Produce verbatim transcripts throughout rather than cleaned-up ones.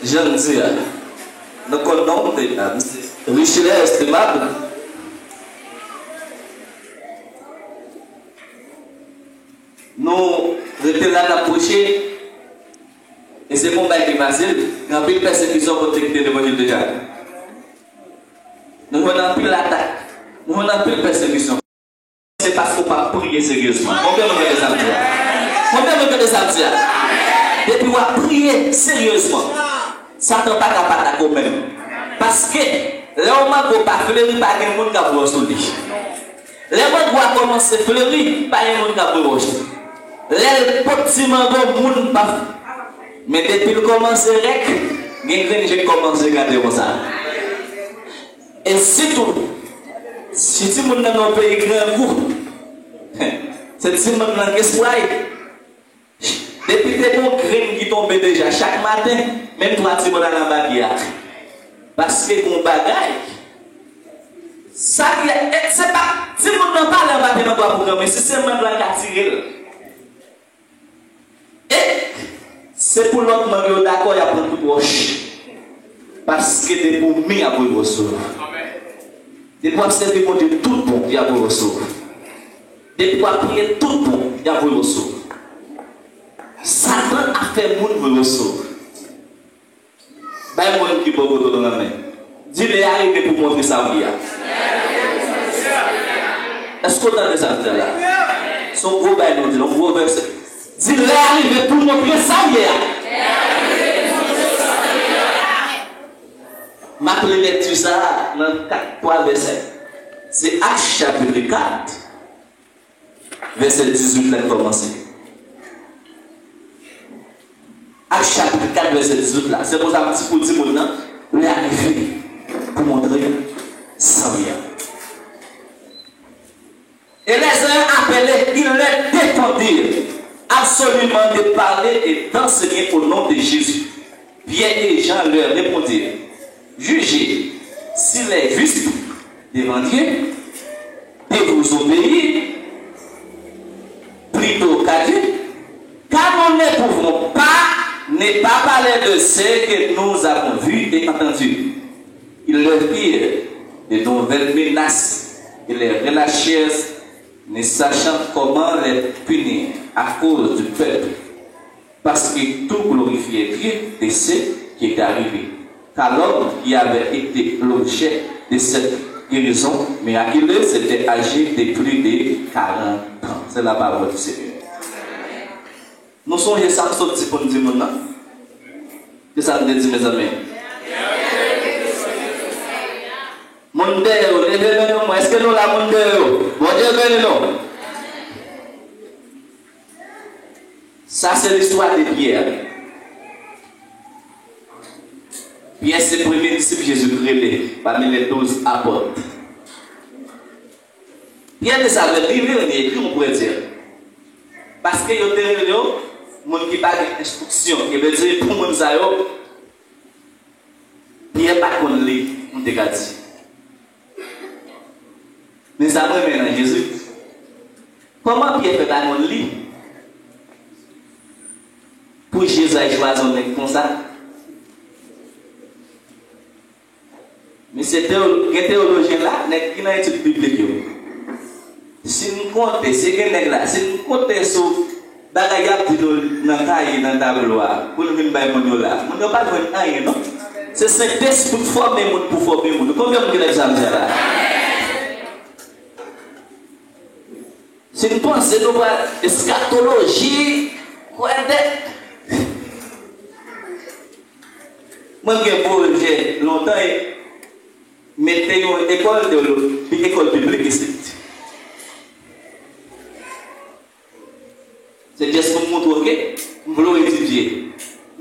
Jan m di a, nou konn non m te, a, misye Richelieu Estimable. Nou rete la, n ap preche, e se pa yon bagay ki fasil. Gen anpil pèsekisyon kote ki te levanjil deja. Nou jwenn anpil atak, nou jwenn anpil pèsekisyon. Se paske w pa priye seryezman. Konbyen moun tande sa m di a? Konbyen moun tande sa m di a? Depi w ap priye seryezman, Satan pa ka pa atake w menm. Paske, lè yon mango pa fleri, pa gen moun k ap wè w sou li. Lè mango a kòmanse fleri, pa gen moun k ap wè w. Lè l pot ti mango, moun pa. Men depi l kòmanse rèk, gen grenn je k kòmanse gade konsa. E sitou, si timoun nan nan yon peyi grangou, se timoun nan gen espwa. Depi te gon grenn ki tonbe deja chak maten, menm twa timoun al anba pye a. Paske gon bagay. Sa ki, e, se pa, timoun nan pa al anba pye nan bwa pou granmoun, si se mann la ka tire l. E se pou lòt manm yo dakò, y ap pran tout wòch. Paske depi w mi, y ap voye wòch sou ou. Depi w ap sèvi Bondye tout bon, y ap voye wòch sou ou. Depi w ap priye tout bon, y ap voye wòch sou ou. Satan ap fè moun voye wòch sou ou. Bay moun ki bò kote w nan men. Di, lè a rive pou montre sa w ye a. Èske w tande sa m di la? Se yon gwo bay nou di, yon gwo vèsè. Di, lè a rive pou montre sa w ye a. M ap li lekti sa a nan kat, twa vèsè. Se Ak chapit kat. Vèsè dizuit la n kòmanse. Ak chapit kat, vèsè dizuit la. Se konsa m di pou timoun nan, lè a rive pou montre sa w ye a. Et les uns appelés, ils leur défendirent absolument de parler et d'enseigner au nom de Jésus. Pierre et Jean leur répondirent, jugez s'il est juste devant Dieu de vous obéir plutôt qu'à Dieu, car nous ne pouvons pas ne pas parler de ce que nous avons vu et entendu. Ils leur firent de nouvelles menaces et les relâchèrent, ne sachant comment les punir à cause du peuple. Parce que tout glorifiait Dieu de ce qui était arrivé. Car l'homme qui avait été l'objet de cette guérison miraculeuse était âgé de plus de quarante ans. C'est la parole du Seigneur. Nou sonje sa m sot di pou n di moun nan? Se sa m te di, mezanmi. Moun dèyè yo, leve men nou, mwen. Èske nou la, moun dèyè yo? Bondye beni nou. Sa se listwa de Pyè. Pyè se premye disip Jezi rele pami les douze apôtres. Pyè te sa vle li menm li ekri yon prèdi. Paske yo te rele yo moun ki pa gen enstriksyon. Ki vle di pou moun sa yo, Pyè pa t konn li, m te ka di. Men sa m renmen nan Jezi. Kòman Pyè fè pa konn li? Pou Jezi al chwazi yon nèg konsa? Mesye, teyo-, gen teyolojyen la, nèg ki nan etid biblik yo. Si n konte, si gen nèg la, si n konte sou bagay y ap di nou nan kaye, nan tablo a, pou n vin bay moun yo la, moun yo pa jwenn anyen, non. Se Sentespri k fòme moun pou fòme moun. Konbyen moun ki nan egzamzè la? Si n panse nou pral eskatoloji, kwè de. Mwen gen pwojè lontan e mete yon ekòl teyolo-, ekòl biblik isit. Se jès pou m montre w ke m vle w etidye.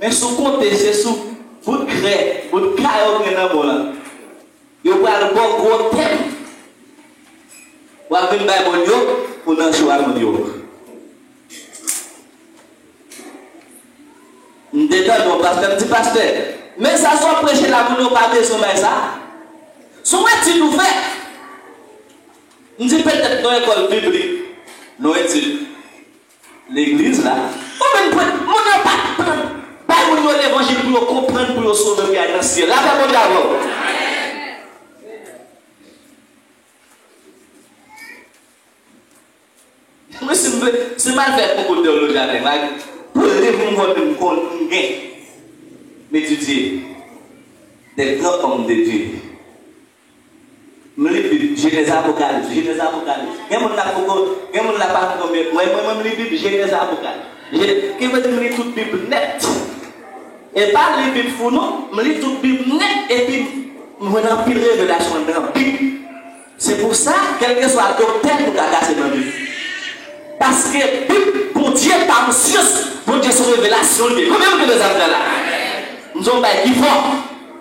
Men si w konte, se sou bout krè, bout kay ou gen nan men w la. Yo pral ba w gwo tèm. W ap vin bay moun yo pou nan cho a moun yo. M te tande yon pastè, m di, pastè, men sa sa w ap preche la, moun yo pa bezwen bay sa. Se yon etid ou fè. M di, petèt nan ekòl biblik, nan etid legliz la, ou vin pran, moun yo pa t pran, bay moun yo levanjil pou yo konprann, pou yo sove, pou y al nan syèl. Lapè Bondye avè w. Mwen, si m, si m al fè konkou teyoloji avè m, ak pou liv m konn, m konn, m gen, m etidye des grands hommes de Dieu. M li Bib, Jenèz, Apokalips, Jenèz, Apokalips. Gen moun la poko, gen moun la pa konn konbyen. Mwen, mwen, mwen, m li Bib, Jenèz, Apokalips. Je, ki vle di m li tout Bib nèt. E pa li Bib fou non, m li tout Bib nèt, epi m jwenn anpil revelasyon anndan Bib. Se pou sa, kèlkeswa doktrin nou ka kase nan Bib. Paske Bib, Bondye pa yon syans, Bondye se yon revelasyon li ye. Konbyen moun ki konn sa m di la? M di yon bagay ki fò.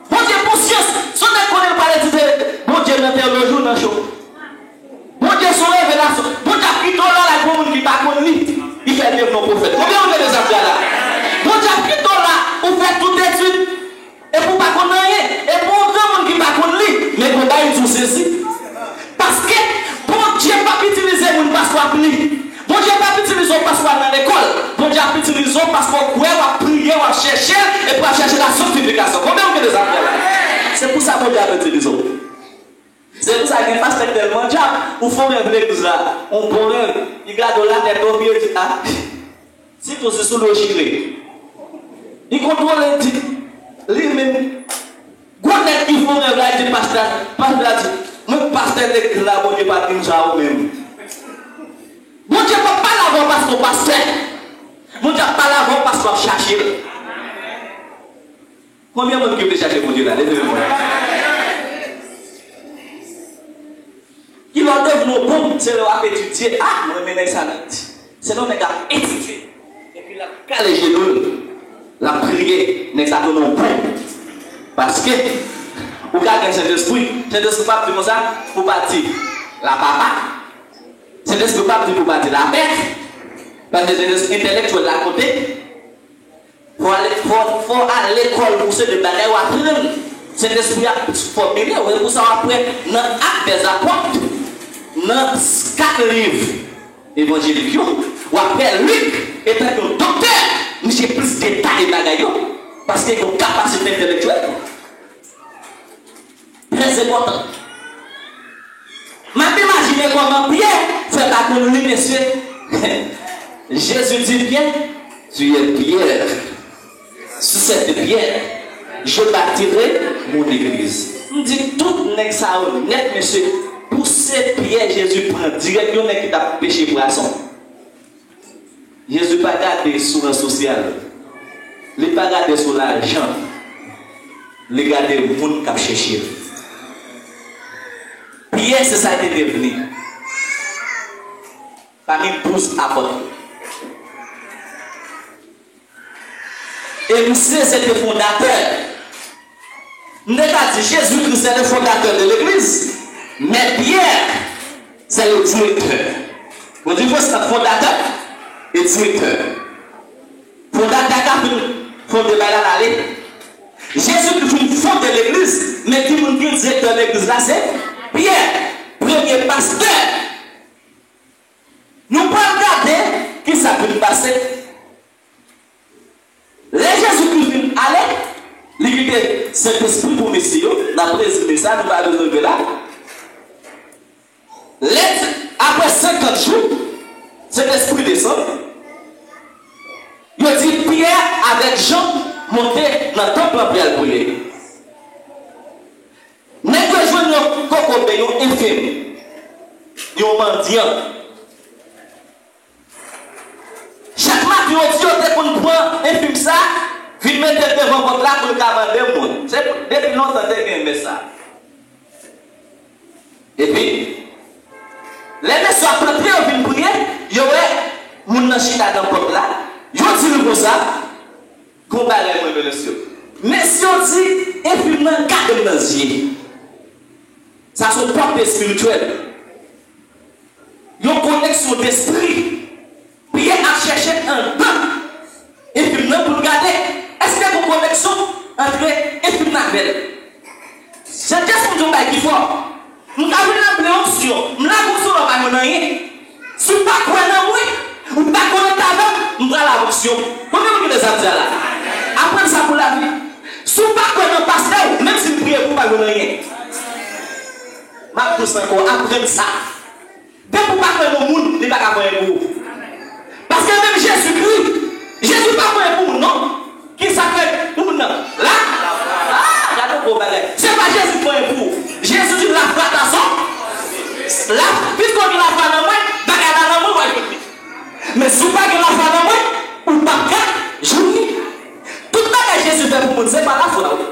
Bondye pa yon syans, si yon nèg konnen l pral etidye Bondye nan teyoloji, w nan cho. Bondye se yon revelasyon. Bondye ap kite w la, l ap gen yon moun ki pa konn li, li fè l devni yon pwofèt. Konbyen moun ki konn sa m di la? Bondye ap kite w la, ou fè tout etid, epi w pa konn anyen. Epi yon granmoun ki pa konn li, men konba li di w sezi. Paske Bondye p ap itilize moun paske w ap li. Bondye p ap itilize w paske w al nan lekòl. Bondye ap itilize w paske w kwè, w ap priye, w ap chèche l, epi w ap chèche la sanctification. Konbyen moun ki konn sa m di la? Se pou sa Bondye ap itilize w. Se pou sa gen pastè k tèlman djab, ou fè yon rèv legliz la, yon bon rèv, li gade w la tèt o pye, di, a, sitou si sou do chire. Li kontwole, di, li menm, gwo nèg ki fè yon rèv la, li di pastè, pastè la di, mwen pastè legliz la, Bondye pa t di m sa ou menm. Bondye p ap pale avè w paske w pastè. Bondye ap pale avè w paske w ap chache l. Konbyen moun ki vle chache Bondye la? Leve men mwen. Ki lè w devni yon bon, se lè w ap etidye. A, mwen renmen nèg sa nèt. Se lè yon nèg ap etidye. Epi l ap kale jenou l. L ap priye. Nèg sa tounen yon bon. Paske, ou ka gen Sentespri. Sentespri p ap di konsa, pou w pa di la papa. Sentespri p ap di pou w pa di lapè. Paske Sentespri entèlektyèl la kote. Fò ale, fò, fò al lekòl pou se de bagay w aprann. Sentespri ap fòmile w, e pou sa w ap wè nan Actes des Apôtres, nan kat liv evanjelik yo, w ap wè Lik, etan ke yon doktè, misye plis detay bagay yo, paske yon kapasite entèlektyèl. Trè enpòtan. M ap imajine kòman Pyè fè pa konn li, mesye. Jésus dit Pierre, tu es Pierre. Sur cette pierre, je bâtirai mon église. M di tout nèg sa yo nèt, mesye. Pou se Pyè Jezi pran dirèk, yon nèg ki t ap peche pwason. Jezi pa gade sou ran sosyal. Li pa gade sou lajan. Li gade moun k ap chèche l. Pyè se sa l te devni. Pami douz apòt yo. E misye se te fondatè. M te ka di Jezi Kris se le fondatè de legliz, men Pyè se le direktè. Bon, diferans ant fondatè e direktè. Fondatè ka fin fonde bay la, l ale. Jezi ki fin fonde legliz, men ki moun ki direktè legliz la, se Pyè, premye pastè. Nou pral gade kisa k vin pase. Lè Jezi Kris vin ale, li kite Sentespri pou mesye yo, n ap rezime sa, nou pa bezwen rive la. Lè, apre senkant jou, Sentespri desann. Yo di Pyè avèk Jan monte nan tanp lan pou y al priye. Nèg yo jwenn yon kokobe, yon enfim, yon mandyan. Chak maten yo di yo te konn pran enfim sa, vin mete l devan pòt la pou l ka mande moun. Se depi lontan te gen mès sa. Epi, lè mesye yo ap antre, yo vin priye, yo wè moun nan chita nan pòt la, yo di l konsa, gon bagay mwen, mesye. Mesye yo di, enfim nan gade m nan zye. Sa se yon pòt espirityèl. Yon koneksyon despri. Pyè ap chèche anndan enfim nan pou l gade èske gon koneksyon ant enfim nan avè l. Sentespri di yon bagay ki fò. M ka vin la m pran onksyon. M lage onksyon la, w pa jwenn anyen. Si w pa kwè nan mwen, ou pa konekte avè m, m pral lave onksyon. Konbyen moun ki konn sa m di a la? Aprann sa. pou lavi. Si w pa kwè nan pastè w, menm si l priye pou w, pa jwenn anyen. M ap di sa ankò, aprann sa. Depi w pa kwè nan moun, li pa ka fè anyen pou ou. Paske menm Jezikri, Jezi pa fè anyen pou moun, non. Kisa k fè pou moun nan? La? Ah, gade yon gwo bagay. Se pa Jezi k fè anyen pou ou. Jezi di, lafwa ta sou. La, piske w gen lafwa nan mwen, bagay la nan mwen, w a jwenn li. Men si w pa gen lafwa nan mwen, ou p ap ka jwenn li. Tout bagay Jezi fè pou moun, se pa lafwa, wi.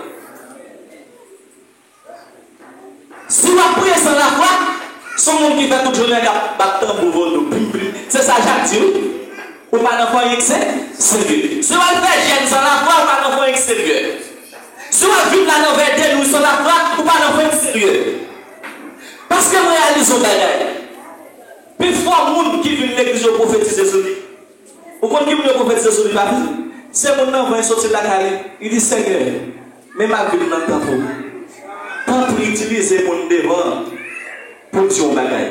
Si w ap priye san lafwa, se yon moun ki fè tout jounen k ap bat tanbou vodou, pim, pim. Se sa Jak di, wi. Ou pa nan fè anyen ki se serye. Si w al fè jèn san lafwa, ou pa nan fè anyen ki serye. Si w ap viv la nan vèdè nou san lafwa, ou pa nan fè anyen ki serye. Paske mwen reyalize yon bagay. Pifò moun ki vin legliz yo pwofetize sou li. Ou konn ki moun yo pwofetize sou li, pa vre? Se moun nan van soti lakay li, li di, Senyè, men m ap viv nan tanp ou. Tanpri, itilize moun devan an pou l di yon bagay.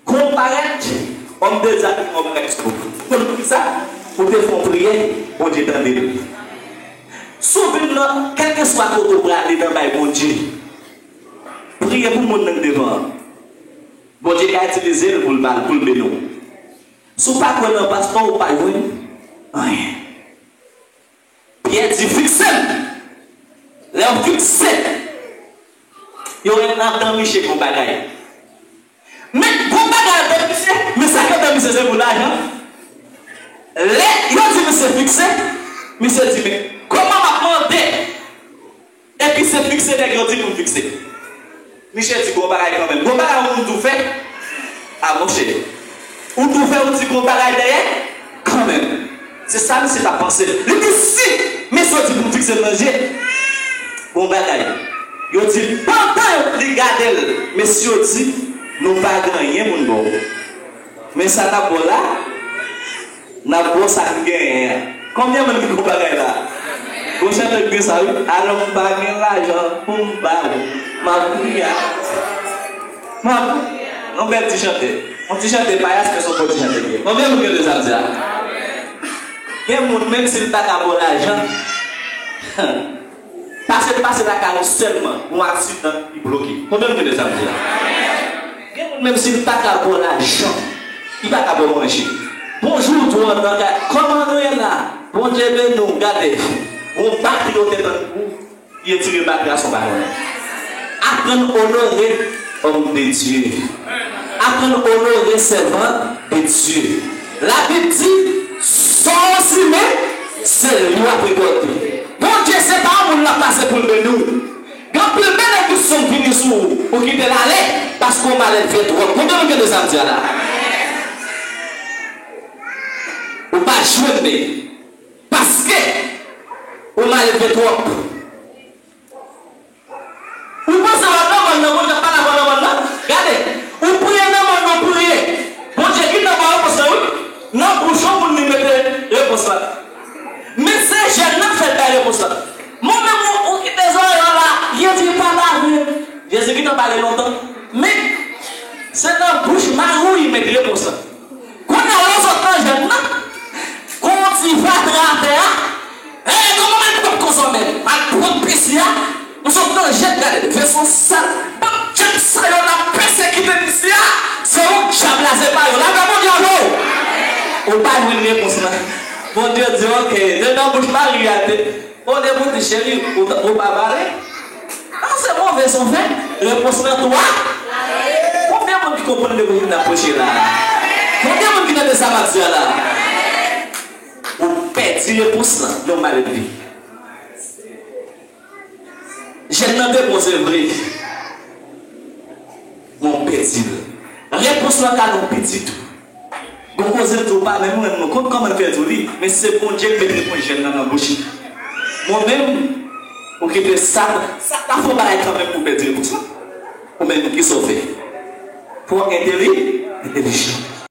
Kon parèt, òm de Dye a di yon bagay sou ou. Konn poukisa? Ou te fè yon priyè, Bondye tande l. Si w vin nan, kèlkeswa kote w prale nan bay Bondye, priye pou moun nan k devan an. Bondye ka itilize l pou l ba l, pou l beni w. Si w pa kwè nan pastè w, ou pa jwenn anyen. Pyè di, fikse m. Lè w fikse, yo wè nan dan Miche gon bagay. Men gon bagay nan dan Miche, men sa k nan dan Miche se pou lajan. Lè yo di misye fikse, misye di, men kòman m ap mande? Epi se fikse nèg yo di pou m fikse. Miche di gon bagay kanmenm. Gon bagay ou tou fè? A monchè. Ou tou fè, ou di gon bagay dèyè? Kanmenm. Se sa misye t ap panse. Li di si mesye yo di pou m fikse l nan je, gon bagay. Yo di pandan li gade l, mesye yo di nou pa gen anyen pou n ba w. Men sa n ap ba w la, n ap ba w sa n genyen an. Konbyen moun ki konn bagay la? Gon chante k di sa wi. Alò m pa gen lajan pou m ba w. M ap priye. M ap priye. Yon bèl ti chante. Yon ti chante payas, men se yon bon ti chante li ye. Konbyen moun ki tande sa m di a? Gen moun, menm si l ta ka ba w lajan, pase l pase lakay ou sèlman, yon aksidan, li bloke. Konbyen moun ki tande sa m di a? Gen moun, menm si l pa ka ba w lajan, li pa ka ba w manje. Bonjou, tou antan kay. Kòman nou ye la? Bondye beni w, gade. Gon batri yo te tann pou ou, li retire batri a, se yon bagay. Aprann onore òm de Dye. Aprann onore sèvant de Dye. Labib di, sa w simen, se li w ap rekòlte. Bondye, se pa yon moun l ap pase pou l beni w. Gen anpil benediksyon k vini sou ou, ou kite l ale, paske w malelve twòp. Konbyen moun tande sa m di a la? Ou pa jwenn li, paske ou malelve twòp. Ou panse w ap nan mòn nan, Bondye ap pale avè w nan mòn nan? Gade, ou priye nan mòn nan, ou priye. Bondye gentan ba w repons lan, wi. Nan bouch yon moun li mete repons lan. Men se jèn nan k fè l bay repons lan. Mwen menm, ou, ou kite zòrèy w la, Jezi pa lave. Jezi gentan pale lontan. Men, se nan bouch mari w li met repons lan. Kounye a, lè w sot nan jèn nan, gon ti fatra atè a. Hey, kòman malpwòp konsa menm? Malpwòp pisi a. Nou sot nan jèn, gade, vèsyon sal. Bann djab sa yo l ap pèsekite pisi a. Se yon djab la, se pa yo. Lapè Bondye avè w. Ou pa jwenn repons lan. Bondye di, ok, se nan bouch mari a te. Bondye pou di, cheri, ou, ou pa pale? An, se move son fè. Repons lan twa. Konbyen moun ki konprann de moun ki nan preche la? Konbyen moun ki tande sa m ap di a la? Ou pèdi repons lan, yon malelve. Jèn nan te bon, se vre. Men w pèdi l. Repons lan ka nan pitit ou. Gon koze l di w pa menm renmen l, kont kòman l fè di w li, men se Bondye k met repons jèn nan nan bouch li. Mwen menm, ou kite sa, sa ta fè w bagay kanmenm pou w pèdi repons lan. Ou menm, kisa w fè? Fò entèli, entèlijan.